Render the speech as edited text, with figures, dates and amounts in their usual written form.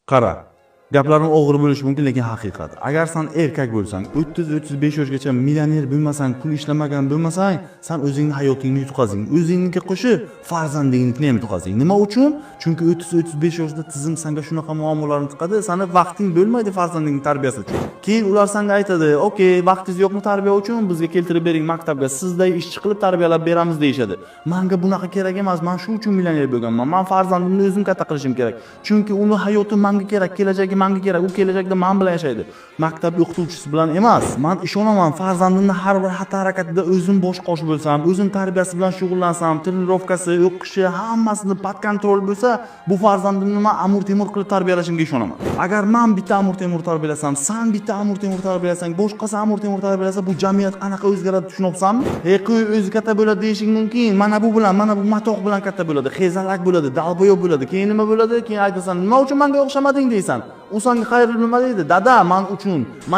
Qara, gaplarim og'ir bo'lishi mumkin, lekin haqiqat. Agar san erkak bo'lsang, 30-35 yoshgacha millioner bo'lmasang, pul ishlamagan bo'lmasang, san o'zingni hayotingni yutqazding. O'zingniki qo'shib, farzandingnikini ham yutqazding. Nima uchun? Chunki 30-35 yoshda tizim sanga shunaqa muammolarni tiqadi, sani vaqting bo'lmaydi farzandingni tarbiyasi uchun. Keyin ular sanga aytadi: "Okey, vaqtingiz yo'qmi tarbiya uchun? Bizga keltirib bering maktabga, sizday ishchi qilib tarbiyalab beramiz" deyishadi. Manga bunaqa kerak emas. Men shu uchun millioner bo'lganman. Men farzandimni o'zim katta qilishim kerak. Chunki uni hayoti menga kerak, kelajagi menga kerak. U kelajakda men bilan yashaydi. Maktab o'qituvchisi bilan emas. Men ishonaman, farzandimni har bir xatti harakatida o'zim bosh qosh bo'lsam, o'zim tarbiyasi bilan shug'ullansam, trenirovkasi, o'qishi, hammasini под контроль bo'lsa, bu farzandimni men Amir Temur qilib tarbiyalashimga ishonaman. Agar men bitta Amir Temur tarbiyalasam, san bitta Amir Temur tarbiyalasang, boshqasi Amir Temur tarbiyalasa, bu jamiyat qanaqa o'zgaradi, tushunyapsanmi? "Ey, qo'y, o'zi katta bo'ladi" deyishing mumkin. Mana bu bilan, mana bu matoh bilan katta bo'ladi, hezalak bo'ladi, долбоёб bo'ladi. Keyin nima bo'ladi? Keyin aytasan: "Nima uchun menga o'xshamading?" deysan. U senga qayrilib nima deydi? "Dada, man uchun, man